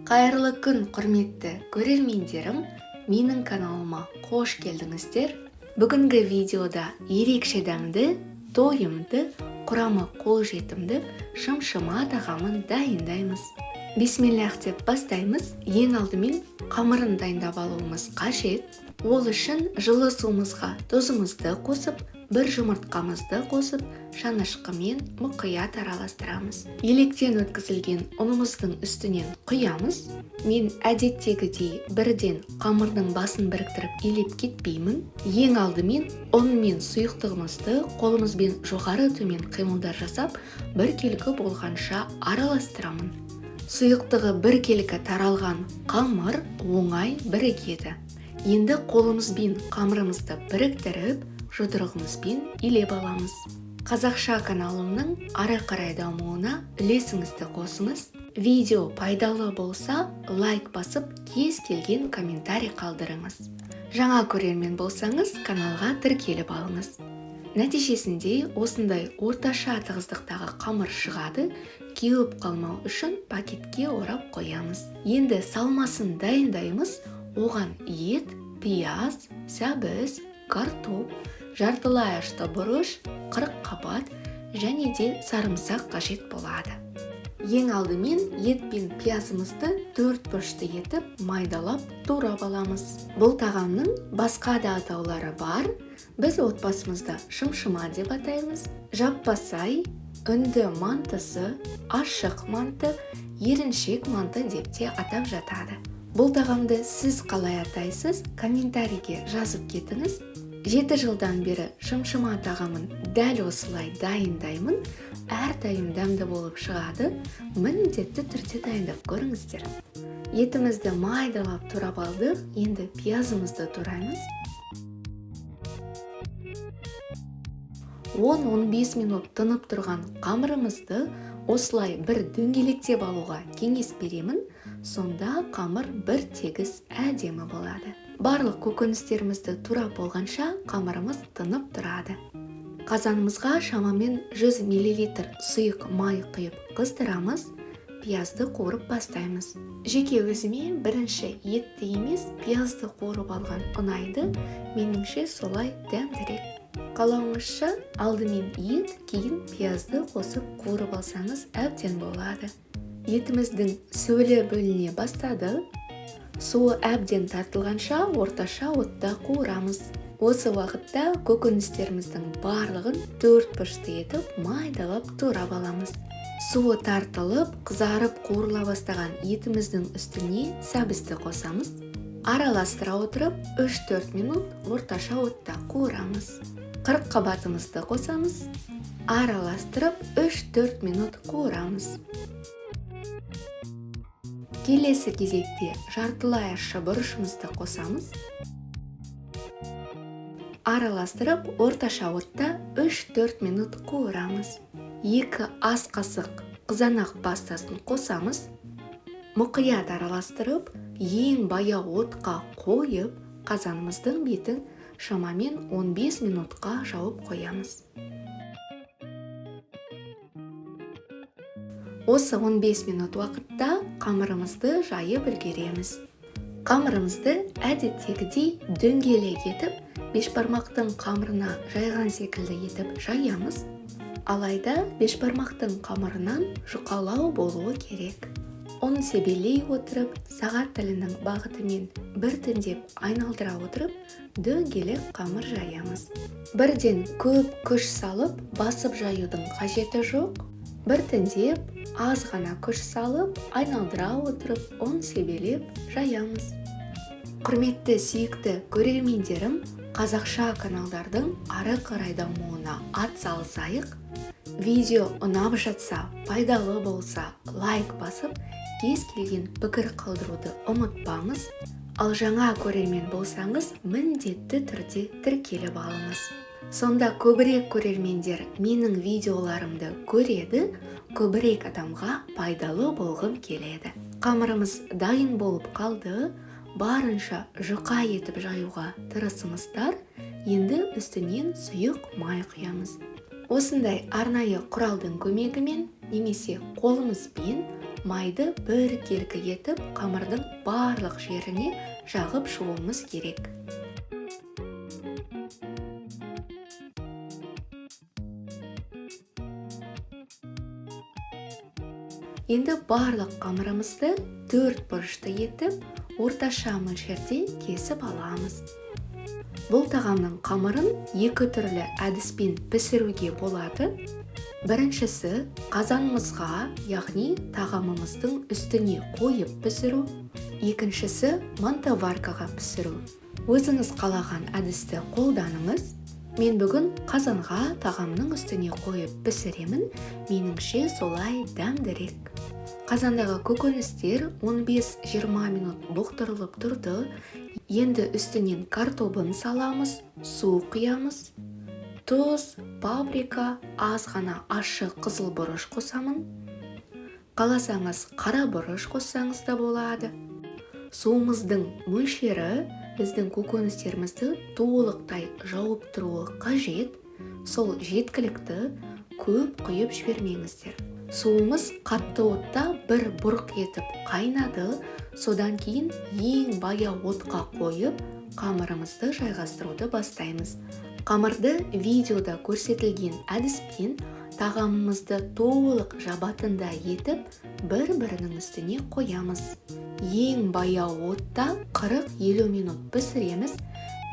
Қайырлы күн, құрметті көрермендерім! Менің каналыма қош келдіңіздер. Бүгінгі видеода ерекше дәмді, тойымды, құрамы қолжетімді шымшыма тағамын дайындаймыз. Бисмиллах деп бастаймыз. Ең алдымен қамырын дайындап алуымыз қажет. Ол үшін жылы суымызға тұзымызды қосып, бір жұмыртқамызды қосып, шанышқымен мұқият араластырамыз. Електен өткізілген ұнымыздың үстінен құямыз. Мен әдеттегідей бірден қамырдың басын біріктіріп илеп кетпеймін. Ең алдымен ұн мен сұйықтығымызды қолымызбен жоғары төмен қимылдар жасап, біркелкі болғанша араластырамын. Сұйықтығы біркелкі таралған қамыр оңай бірігеді. Енді қолымызбен қамырымызды біріктіріп, жұдырығымызбен илеп аламыз. Қазақша каналымның ары қарай дамуына үлесіңізді қосыңыз. Видео пайдалы болса, лайк басып, кез келген комментарий қалдырыңыз. Жаңа көрермен болсаңыз, каналға тіркеліп алыңыз. Нәтижесінде осындай орташа тығыздықтағы қамыр шығады. Кеуіп қалмау үшін пакетке орап қоямыз. Енді салмасын дайындаймыз. Оған ет, пияз, сәбіз, картоп, жартылай ашты бұрыш, 40 қабат және де сарымсақ қажет болады. Ең алдымен ет пен пиязымызды төрт бұрышты етіп майдалап турап аламыз. Бұл тағамның басқа да атаулары бар. Біз отбасымызда шымшыма деп атаймыз. Жаппасай, үнді мантысы, ашық манты, еріншек манты деп те атап жатады. Бұл тағамды сіз қалай атайсыз, комментарийге жазып кетіңіз. 7 жылдан бері шымшыма тағамын дәл осылай дайындаймын. Әрдайым дәмді болып шығады. Міндетті түрде дайындап көріңіздер. Етімізді майдалап турап алдық. Енді пиязымызды тураймыз. 10-15 минут тынып тұрған қамырымызды осылай бір дөңгелектеп алуға кеңес беремін. Сонда қамыр бір тегіс әдемі болады. Барлық көкөністерімізді турап болғанша қамырымыз тынып тұрады. Қазанымызға шамамен 100 миллилитр сұйық май құйып қыздырамыз. Пиязды қуырып бастаймыз. Жеке өзіме бірінші етті емес, пиязды қуырып алған ұнайды. Меніңше солай дәмдірек. Қалауыңызша алдымен ет, кейін пиязды қосып қуырып алсаңыз әбден болады. Етіміздің сөлі бөліне бастады. Суы әбден тартылғанша орташа отта қуырамыз. Осы уақытта көкөністеріміздің барлығын төрт бұрышты етіп майдалап турап аламыз. Суы тартылып, қызарып қуырыла бастаған етіміздің үстіне сәбізді қосамыз. Араластыра отырып 3-4 минут орташа отта қуырамыз. 40 қабатымызды қосамыз. Араластырып 3-4 минут қуырамыз. Келесі кезекте жартылай ащы бұрышымызды қосамыз. Араластырып орташа отта 3-4 минут қуырамыз. 2 ас қасық қызанақ пастасын қосамыз. Мұқият араластырып, ең баяу отқа қойып, қазанымыздың бетін шамамен 15 минутқа жауып қоямыз. Осы 15 минут уақытта қамырымызды жайып үлгереміз. Қамырымызды әдеттегідей дөңгелек етіп, бешбармақтың қамырына жайған секілді етіп жаямыз. Алайда бешбармақтың қамырынан жұқалау болуы керек. Ұн себелей отырып, сағат тілінің бағытымен біртіндеп айналдыра отырып, дөңгелек қамыр жаямыз. Бірден көп күш салып, басып жаюдың қажеті жоқ. Біртіндеп аз ғана күш салып, айналдыра отырып, ұн себелеп жаямыз. Құрметті сүйікті көрермендерім, қазақша каналдардың ары қарай дамуына ат салысайық. Видео ұнап жатса, пайдалы болса, лайк басып, кез келген пікір қалдыруды ұмытпаңыз. Ал жаңа көрермен болсаңыз, міндетті түрде тіркеліп алыңыз. Сонда көбірек көрермендер менің видеоларымды көреді, көбірек адамға пайдалы болғым келеді. Қамырымыз дайын болып қалды. Барынша жұқа етіп жаюға тырысыңыздар. Енді үстінен сұйық май құямыз. Осындай арнайы құралдың көмегімен немесе қолымызбен Майды біркелкі етіп қамырдың барлық жеріне жағып шығуымыз керек. Енді барлық қамырымызды 4 бұрышты етіп, орташа мөлшерде кесіп аламыз. Бұл тағамның қамырын екі түрлі әдіспен пісіруге болады. Біріншісі қазанымызға, яғни тағамымыздың үстіне қойып пісіру. Екіншісі мантоваркаға пісіру. Өзіңіз қалаған әдісті қолданыңыз. Мен бүгін қазанға тағамның үстіне қойып пісіремін. Меніңше солай дәмдірек. Қазандағы көкөністер 15-20 минут бұқтырылып тұрды. Енді үстінен картобын саламыз, су құямыз. Тұз, паприка, аз ғана ащы қызыл бұрыш қосамын. Қаласаңыз қара бұрыш қоссаңыз да болады. Суымыздың мөлшері біздің көкөністерімізді толықтай жауып тұруы қажет. Сол жеткілікті, көп құйып жібермеңіздер. Суымыз қатты отта бір бұрқ етіп қайнады. Содан кейін ең баяу отқа қойып, қамырымызды жайғастыруды бастаймыз. Қамырды видеода көрсетілген әдіспен тағамымызды толық жабатындай етіп, бір-бірінің үстіне қоямыз. Ең баяу отта 40-50 минут пісіреміз.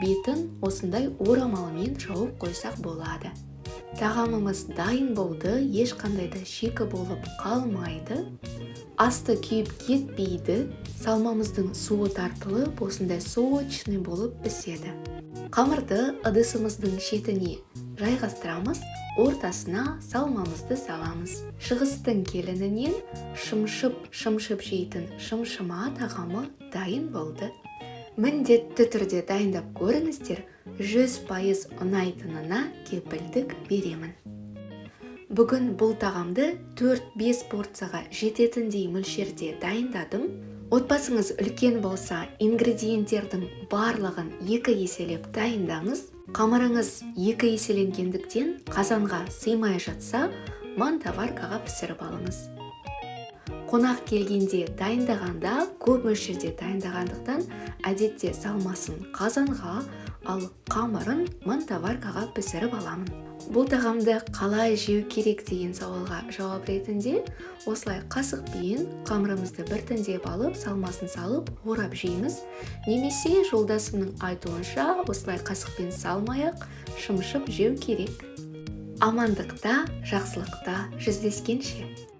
Бетін осындай орамалмен жауып қойсақ болады. Тағамымыз дайын болды, ешқандай да шикі болып қалмайды. Асты күйіп кетпейді, салмамыздың суы тартылып, осындай сочный болып піседі. Қамырды ыдысымыздың шетіне жайғастырамыз, ортасына салмамызды саламыз. Шығыстың келінінен шымшып-шымшып жейтін шымшыма тағамы дайын болды. Міндетті түрде дайындап көріңіздер, 100% ұнайтынына кепілдік беремін. Бүгін бұл тағамды 4-5 порцияға жететіндей мөлшерде дайындадым. Отбасыңыз үлкен болса, ингредиенттердің барлығын 2 еселеп дайындаңыз. Қамырыңыз 2 еселенгендіктен қазанға сыймай жатса, мантоваркаға пісіріп алыңыз. Қонақ келгенде дайындағанда, көп мөлшерде дайындағандықтан, әдетте салмасын қазанға, ал қамырын мантоваркаға пісіріп аламын. Бұл тағамды қалай жеу керек деген сауалға жауап ретінде осылай қасықпен қамырымызды біртіндеп алып, салмасын салып, орап жейміз. Немесе жолдасымның айтуынша осылай қасықпен салмай-ақ шымшып жеу керек. Амандықта, жақсылықта жүздескенше.